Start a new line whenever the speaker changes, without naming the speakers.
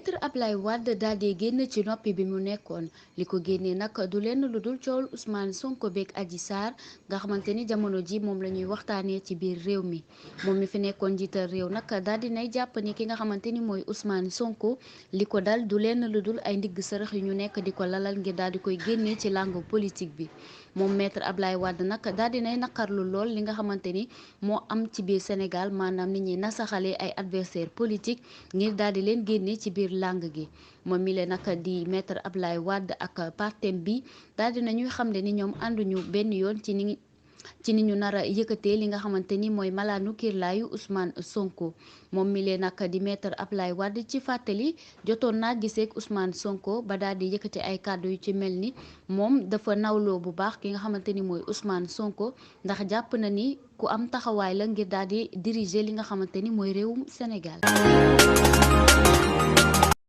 maître Ablaye Wade daal di génn ci noppi bi mu nekkoon li ko génnee nag du lenn lu dul coowul Ousmane Sonko beeg Adji Sarr nga xamante ni jamono ji moom la ñuy waxtaanee ci biir réew mi moom mi fi nekkoon njiital réew nag daal di nay jàpp ni ki nga xamante ni mooy Ousmane Sonko li ko dal du lenn lu dul ay ndigg sërëx yu ñu nekk di ko lalal ngir daal di koy génnee ci langue politique bi moom maître Ablaye Wade nag daal di nay naqarlu lool li nga xamante ni moo am ci biir Sénégal maanaam nit ñi nasaxalee ay adversaire politique ngir daal di leen génne ci biir langue gi moom mi leen nag di maître Ablaye Wade ak partem bi daal di nañuy xam ne ni ñoom ànduñu benn yoon ci ni ñu nar a yëkkatee li nga xamante ni mooy malaanu kiirlaayu Ousmane Sonko moom mi leen nag di maître Ablaye Wade ci fàttali jotoon naa giseek Ousmane Sonko ba daal di yëkkate ay kàddu yu ci mel ni moom dafa nawloo bu baax ki nga xamante ni mooy Ousmane Sonko ndax jàpp na ni ku am taxawaay la ngir daal di diriger li nga xamante ni mooy réewum Sénégal.